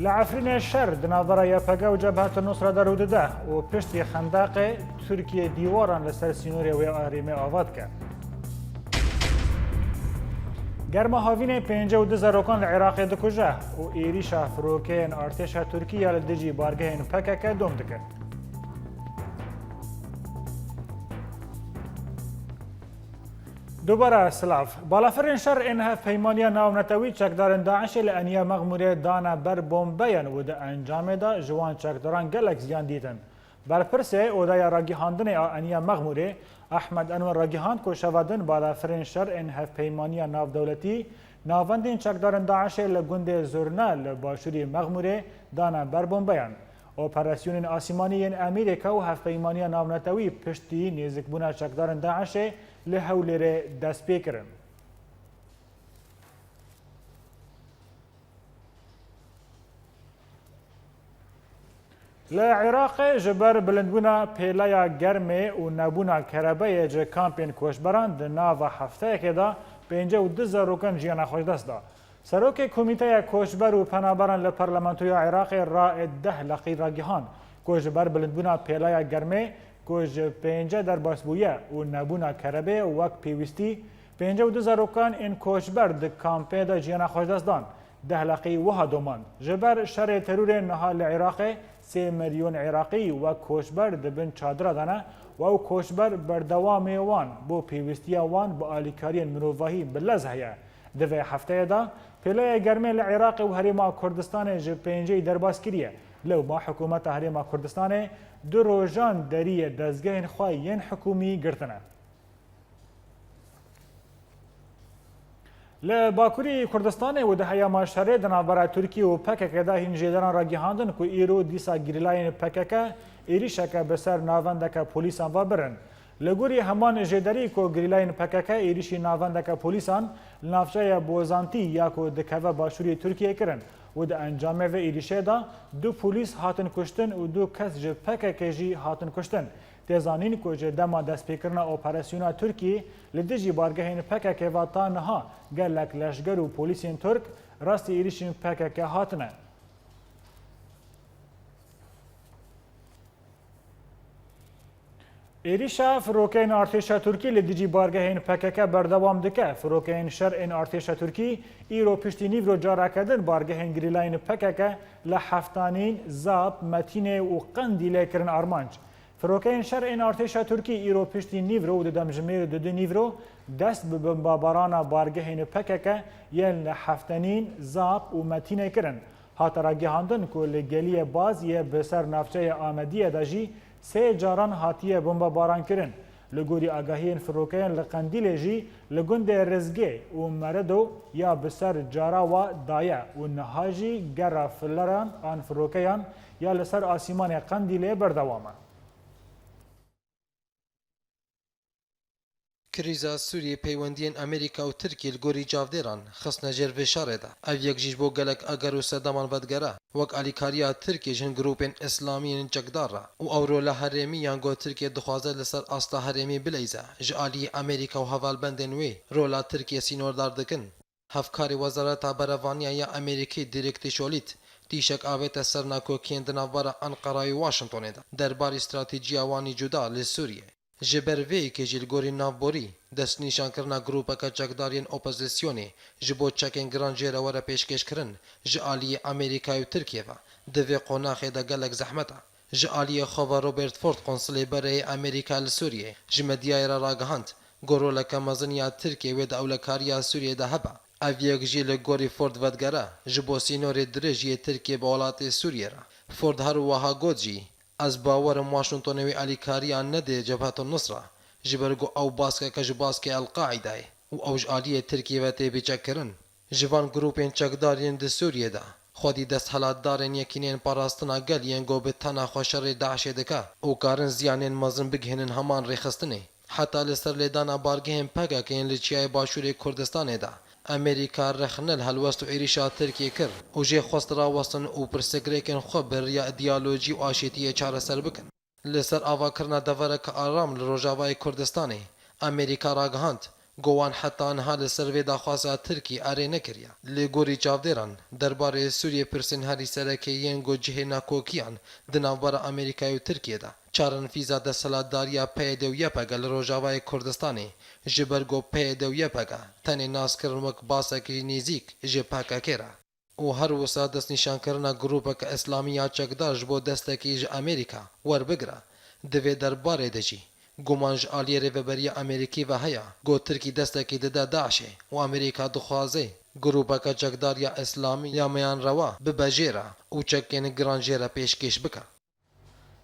Li Efrînê şer di navbera YPG û Cebhet Nusra de rû dide û piştî xendaqê Tirkiye dîwaran li ser sînorê wê herêmê ava dike. Germa havînê pêncî û du zarokan li Iraqê dikuje û êrîşa firokeyên artêşa Tirkî ya li dijî bargehên PKK dom dike. Dubare silav. Balafirên şer ên hevpeymaniya navnetewî çekdarên DAIŞê li Eniya Mexmûrê dane ber bombeyan û di encamê de ji wan çekdaran gelek ziyan dîtin. Berpirsê Odeya Ragihandinê a Eniya Mexmûrê, Ehmed Enwer ragihand ku şeva din balafirên şer ên hevpeymaniya navdewletî navendên çekdarên DAIŞê li gundê Zurna li başûrê Mexmûrê dane ber bombeyan. Operasyonên asîmanî yên Amerîka û hevpeymaniya navnetewî piştî nêzikbûna çekdarên DAIŞê li Hewlêrê dest pê kirin. Li Iraqê ji ber bilindbûna pêleya germê û nebûna kerebeyê ji kampên koçberan di nava hefteyekê de pêncî û du zarokan jiyana xwe ji dest da. Serokê Komîteya Koçber û Penaberan li Parlamentoya Iraqê Raed Dehlaqî ragihand ku ji ber bilindbûna pêleya germê ku ji pêncî derbas bûye û nebûna kerebeyê wek pêwîstî, pêncî û du zarokan ên koçber di kampê de jiyana xwe ji dest dan. Dehlaqî wiha domand, ji ber şerê terorê niha li Iraqê sê milyon Iraqî wek koçber di bin çadira de ne û ew koçber berdewamê wan bo pêwîstiya wan bi alîkariyên mirovahî bi lez heye. Di vê hefteyê de pêleya germê li Iraqê û Herêma Kurdistanê ji pêncî derbas kiriye. Lewma hikûmeta Herêma Kurdistanê du rojan deriyê dezgehên xwe yên hikûmî girtine. Li Bakurî Kurdistanê û di heyama şerê di navbera Tirkiye û PKK de hîn jêderan ragihandin ku îro dîsa gerîlayên PKK êrîşeke bi ser navendeke polîsan ve birin. Li gorî heman jêderî ku gerîlayên PKK êrîşî navendeke polîsan li navçeya Bozantî ya ku dikeve başûrê Tirkiyê kirin û di encamê vê êrîşê de du polîs hatin kuştin û du kes ji PKK jî hatin kuştin. Tê zanîn ku ji dema destpêkirina operasyona Tirkiyê li dijî bargehên PKK ve ta niha gelek leşger û polîsên Tirk rastî êrîşên PKK hatine. Êrîşa firokeyên artêşa Tirkî li dijî bargehên PKK berdewam dike. Firokeyên şer ên artêşa Tirkî îro piştî nîvro careke din bargehên gerîlayên PKK li Heftanîn, Zap, Metînê û Qendîlê kirin armanc. Firokeyên şer ên artêşa Tirkî îro piştî nîvro û di demjimêrê di du nîvro dest bi bombabarana bargehên PKK yên li Heftenîn, Zap û Metînê kirin. Hate ragihandin ku li Geliyê Baz yê bi ser navçeyê Amediyê de jî sê caran hatiye bombebaran kirin. Li gorî agahiyên firokeyan li Qendîlê jî li gundê Rizgê û Meredo ya bi ser cara wa daye û niha jî gera fileran an firokeyan ya li ser asîmanê Qendîlê berdewam e. Krîza Sûriyê peywendiyên Amerîka û Tirkiyê li gorî çavdêran xistine jêr vê şerê de. Ev yek jî ji bo gelek eger û sedaman vedigere, wek alîkariya Tirkiyê ji hin grûpên îslamî yên çekdar re û ew rola herêmî yan ku Tirkiye dixwaze li ser asta herêmî bileyze, ji aliyê Amerîka û hevalbendên wê rola Tirkiyê sînordar dikin. Hevkarê Wezareta Berevaniya ya Amerîkî Derek Chollet tîşek avête ser nakokiyên di navbera Enqera û Washingtonê de derbarê stratejiya wan î cuda li Sûriyê. Ji ber vê yekê jî li gorî navborî, destnîşankirina grûpeke çekdar yên opozisyonê ji bo çekên giran jê re were pêşkêşkirin ji aliyê Amerîkayê û Tirkiyê ve di vê qonaxê de gelek zehmet e. Ji aliyê xwe ve Robert Ford, konsilê berê yê Amerîka li Sûriyê, ji medyayê re ragihand ku roleke mezin ya Tirkiyê wê di ewlekariya Sûriyê de hebe. Ev yek jî li gorî Ford vedigere, ji bo sînorê dirêj yê Tirkiyê bi welatê Sûriyê re. Ford her wiha got jî, Ez bawer im Washingtonê wê alîkariya nede Cebhet Nusra, ji ber ku ew baskeke ji baskê El-Qaîdayê, û ew ji aliyê Tirkiyê ve tê bîçekkirin. Ji van grûpên çekdar yên di Sûriyê de xwedî desthilatdarên Yekîneyên Parastina Gel yên ku bi tena xwe şerê DAIŞê dike û karin ziyanên mezin bigihînin heman rêxistinê. Heta li ser lêdana bargehên P K K yên li çiyayê başûrê Kurdistanê de, Amerîka rexne li helwest û êrîşa Tirkiyê kir û jê xwest rawestin û pirsgirêkên xwe bi riya diyalojî û aşîtiyê çareser bikin. Li ser avakirina devereke aram li Rojavayê Kurdistanê, Amerîka ragihand, ku wan heta niha li ser vê daxwaza Tirkî erê nekiriye. Li gorî çavdêran, derbarê Sûriyê pirsên herî sereke yên ku cihê nakokiyan di navbera Amerîkayê û Tirkiyê de, çarenfîza desthilatdariya P Y D û Y P G li Rojavayê Kurdistanê, ji ber ku P Y D û Y P G tenê nas kirin wek basekî nêzîk ji P K K re. Û her wisa destnîşankirina grûpeke îslamî ya çekdar ji bo destekî ji Amerîka werbigire. Di vê derbarê de jî guman ji aliyê Rêveberiya Amerîkî ve heye ku Tirkî destekî dide DAIŞê û Amerîka dixwaze grûpeke çekdar ya îslamî ya meyanrewa bibe jê re û çekên giran jê re pêşkêş bike.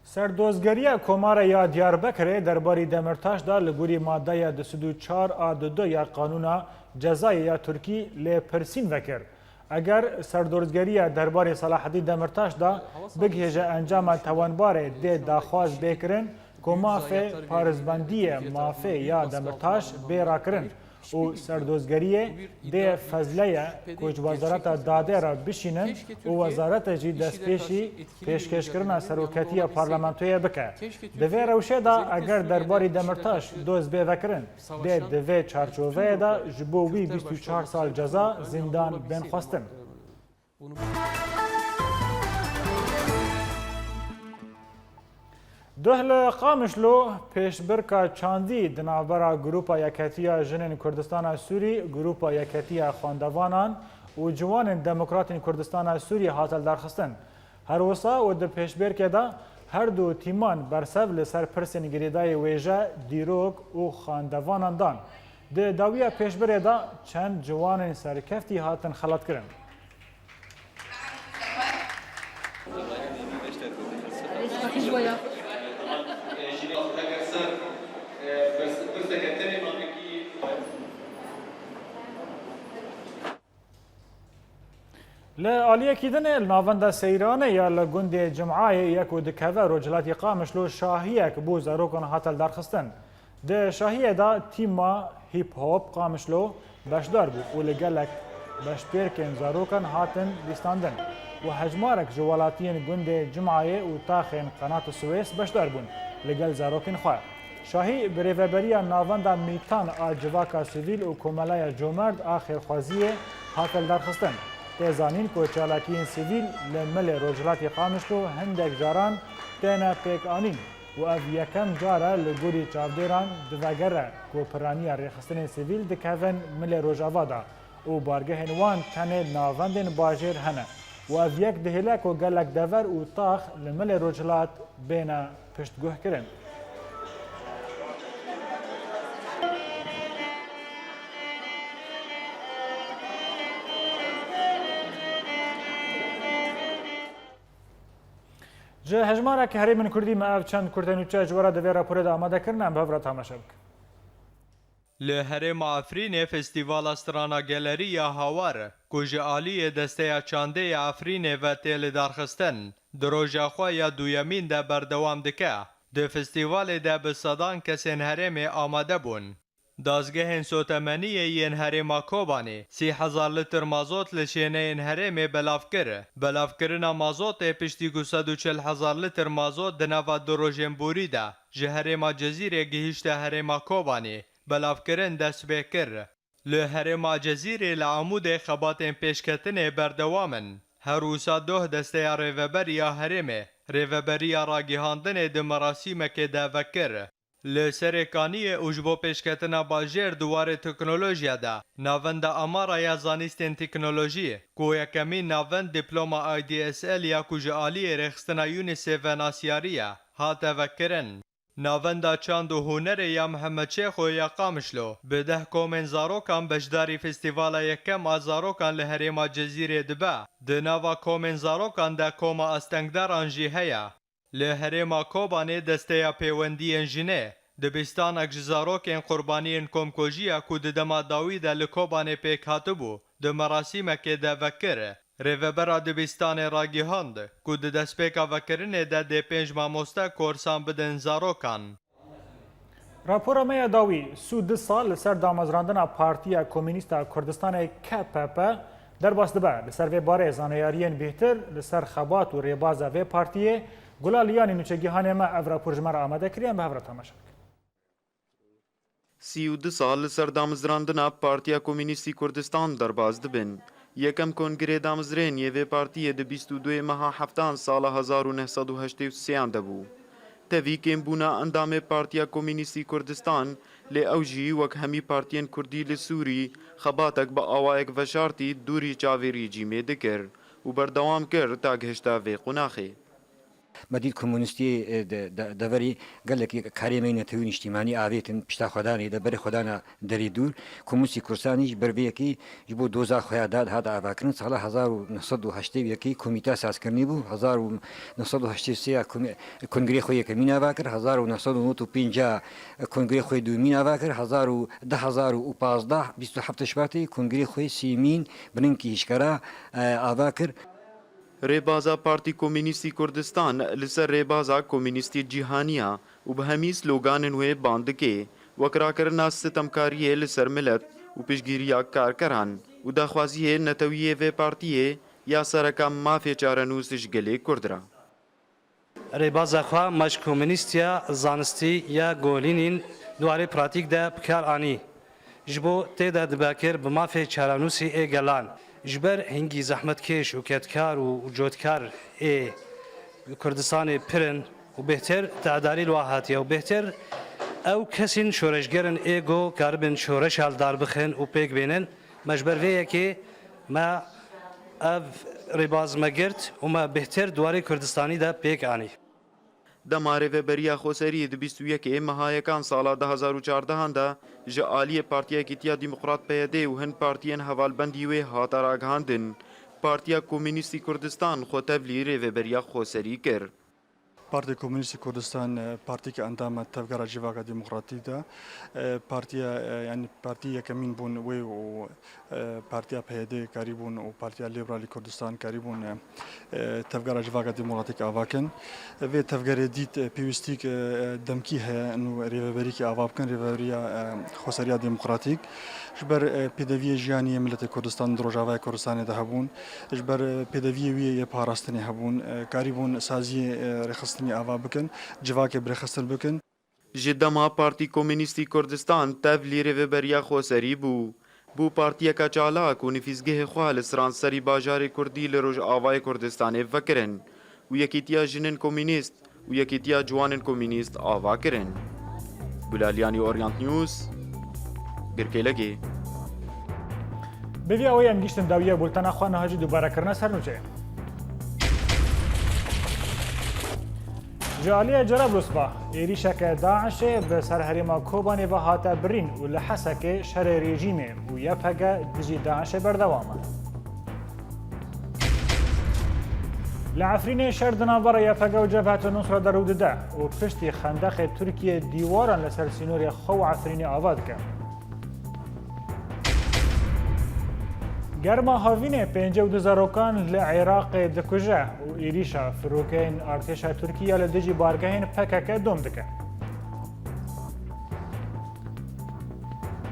Serdozgeriya Komara ya Diyarbekirê derbarî Demirtaş de li gorî madeya du sed û çar a du ya Qanûna Cezayê ya Tirkî lêpirsîn vekir. Eger serdozgeriya derbarê Selaheddîn Demirtaş de bigihêje encama tewanbarê dê daxwaz bê kirin ku mafê parizbendiyê mafê ya Demirtaş bê rakirin û serdozgeriyê dê fezleye ku ji Wezareta Dadê re bişînin û wezarete jî destpêşî pêşkêşkirina seroketiya parlamentoyê bike. Di vê rewşê de eger derbarî Demirtaş doz bê vekirin, dê di vê çarçoveyê de ji bo wî bîst û çar sal ceza zîndan bên xwestin. Duh li Qamişlo pêşbirka çandî di navbera Grupa Yeketiya Jinên Kurdistana Sûrî, Grupa Yeketiya Xwendevanan û Ciwanên Demokratên Kurdistana Sûrî hate lidarxistin. Her wisa û di pêşbirkê de her du tîman bersev li ser pirsên girêdayî wêje, dîrok û xwendevanan dan. Di dawiya pêşbirê de çend ciwanên serkeftî hatin xelatkirin. Li aliyekî din ê li navenda Seyranê ya li gundê Cimayê yek û dikeve rojhilatî Qamişlo şahiyek bo zarokan hate lidarxistin. Di şahiyê de tîma Hip Hop Qamişlo beşdar bû û li gelek beşbêrkên zarokan hatin lîstandin û hejmarek ji welatiyên gundê Cimayê û taxên Qenat Suwês beşdar bûn li gel zarokên xwe. Şahî bi rêveberiya Navenda Mîtan a Civaka Sivîl û Komelaya Comerd a Xêrxwaziyê hate lidarxistin. Tê zanîn ku çalakiyên sivîl li milê rojhilatî Qamişlo hindek caran têne pêkanîn û ev yekem car e li gorî çavdêran divegere ku piraniya rêxistinên sivîl dikevin milê Rojava de û bargehên wan tenê navendên bajêr hene û ev yek dihêle ku gelek dever û tax li milê rojhilat bêne piştguhkirin. Ji hejmarek herêmên Kurdî me ev çend kurte nûçe ji we re di vê raporê de amade kirine, em bi hev re temaşe bikin. Li herêma Efrînê Festîvala Strana Gelerî ya Hawar, ku ji aliyê Desteya Çandê ya Efrînê ve tê lidarxistin, di roja xwe ya duyemîn de berdewam dike. Di festîvalê de bi sedan kesên herêmê amade bûn. Dazgehên sotemeniyê yên herêma Kobanê sî hezar litr mazot li şêneyên herêmê belav kir. Belavkirina mazotê piştî ku sed û çil hezar litr mazot di nava du rojên borî de ji herêma Cezîrê gihîşte herêma Kobanê, belavkirin dest pê kir. Li herêma Cezîrê li Amûdê xebatên pêşketinê berdewam in. Her wisa doh desteya rêveber ya herêmê, rêveberiya ragihandinê di merasîmekê de vekir. Li Serê Kaniyê û ji bo pêşketina bajêr di warê teknolojiya de, Navenda Amara ya Zanîstên Teknolojî, ku yekemîn navend dîploma I D S L ya ku ji aliyê rêxistina UNICEF ve nasiyarî ye, hate vekirin. Navenda Çand û Hunerê ya Mihemed Şêxo ya Qamişlo bi deh komên zarokan beşdarî Festîvala yekem a zarokan li herêma Cezîrê dibe. Di nava komên zarokan de Koma Astengdaran jî heye. Li herêma Kobanê Desteya Pêwendiyên Jinê, Dibîstanek ji zarokên qurbaniyên komkujiya ku di dema dawî de li Kobanê pêk hatibû, di merasîmekê de vekir. Rêvebera dibistanê ragihand ku di destpêka vekirinê de dê pênc mamoste korsan bidin zarokan. Rapora me ya dawî, sî û du sal li ser damezrandina Partiya Komînîst a Kurdistanê, K P P, derbas dibe. Li ser vê barê zaneyariyên bêhtir li ser xebat û rêbaza vê partiyê, Gulal Yanî nûçegihanê me ev rapor ji me re amade kiriye, em bi hev re temaşe bikin. Sî û du sal li ser damezrandina Partiya Komînîstî Kurdistan derbas dibin. Yekem kongirê damezrên yê vê partiyê di bîst û duyê meha heftan sala hezar û neh sed û heştê û sêyan de bû. Tevî kêmbûna endamê Partiya Komînîstî Kurdistan, lê ew jî wek hemî partiyên kurdî li Sûrî xebatek bi awayek veşartî dûrî çavê rejîmê dikir û berdewam kir ta gihişta vê qonaxê. Me dît komûnîstî, e, de, de, deverî gelekî karê me netewî niştîmanî avêtin pişta xwedanê de berê xwedana derê dûr. Komûnîstî Kurdistanî ji ber vê yekê ji bo doza xwe ya dad hat avakirin. Sala hezar û neh sed û heştê û yekê komîta sazkirinî bû. Hezar û neh sed û heştê û sê ya komî-, kongrê xwe yekemîn ava kir. Hezar û neh sed û nod û pênc ya kongrê xwe dûmîn ava kir. Hezar û, du hezar û pazdeh, bîst û heft Şibatê kongrê xwe sêmîn bi ningkî hişkera, e, ava kir. Rêbaza Partî Komînîstî Kurdistan li ser rêbaza komînîstî cîhanî ya û bi hemî sloganên wê ban dike, wek rakirina sitemkariyê li ser milet û piştgiriya karkeran û daxwaziyê netewî yê vê partiyê ya sereke mafê çarenûs ji gelê Kurd re. Rêbaza xwe me ji komînîstiya zanistî ya Golînîn di warê pratîk de bi kar anî. Ji bo tê de dibe kir bi mafê çarenûsî ê gelan. Ji ber hingî zehmetkêş û kedkar û, û cotkar ê Kurdistanê pir in û bêhtir tedarî li wa hatiye û bêhtir ew kesên şoreşger in ê ku karibin şoreşa li dar bixin û pêk bênin. Me ji ber vê yekê me ev rêbaz me girt û me bêhtir di warê Kurdistanî de pêk anî. Dema Rêveberiya Xweserî di bîst û yekê meha yekan sala du hezar û çardehan de ji aliyê Partiya Yekîtiya Demokrat P Y D û hin partiyên hevalbendî wê hate ragihandin, Partiya Komînîstî Kurdistan xwe tevlî Rêveberiya Xweserî kir. Partiya Komînîstî Kurdistan, e, partîke endam e Tevgera Civaka Demokratîk de. E, partiya, e, yanî partî yekemîn bûn wê û e, Partiya P Y D karîbûn û Partiya Liberalî Kurdistan karîbûn, e, e, Tevgera Civaka Demokratîk ava kin. Vê tevgerê dît, e, pêwîstîk, e, e, demkî heye, nû rêveberîkê ava bikin, rêveberiya, e, Xweseriya Demokratîk. Ji ber, e, pêdeviyê jiyanî yê miletê Kurdistan di Rojavaya Kurdistanê de hebûn, ji ber, e, pêdeviyê wî yê parastinê hebûn, e, karîbûn saziyê, e, rêxistinî ava bikin, civakê bi rêxistin bikin. Ji dema Partî Komînîstî Kurdistan tevlî Rêveberiya Xweserî bû, bû partiyeke çalak û nifîsgehê xwe li seranserî bajarê kurdî li Rojavayê Kurdistanê vekirin û Yekîtiya Jinên Komînîst û Yekîtiya Ciwanên Komînîst ava kirin. Gulaliyanî, Orient News, Girkêlegê. Bi vî awayî em gihîştin dawiya bultena xwe, niha jî dubare kirine ser nûçeyê. Ji aliyê Cerablus ve êrîşeke DAIŞê bi ser herêma Kobanê ve hate birîn û li Hesekê şerê rejîmê û Y P G dijî DAIŞê berdewam e. Li Efrînê şer di navbera Y P G û Cebhet Nusra de rû dide û piştî xendeqê Tirkiye dîwaran li ser sînorê xwe û Efrînê ava dike. Germa havînê pêncî û du zarokan li Iraqê dikuje û êrîşa firokeyên artêşa Tirkî ya li dijî bargehên P K K dom dike.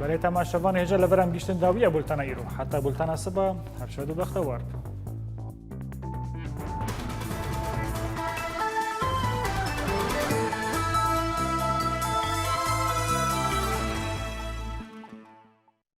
Belê temaşevan, hêja li vir em gihîştin dawiya bultena îro. Heta bultena siba, her şad û bextewar.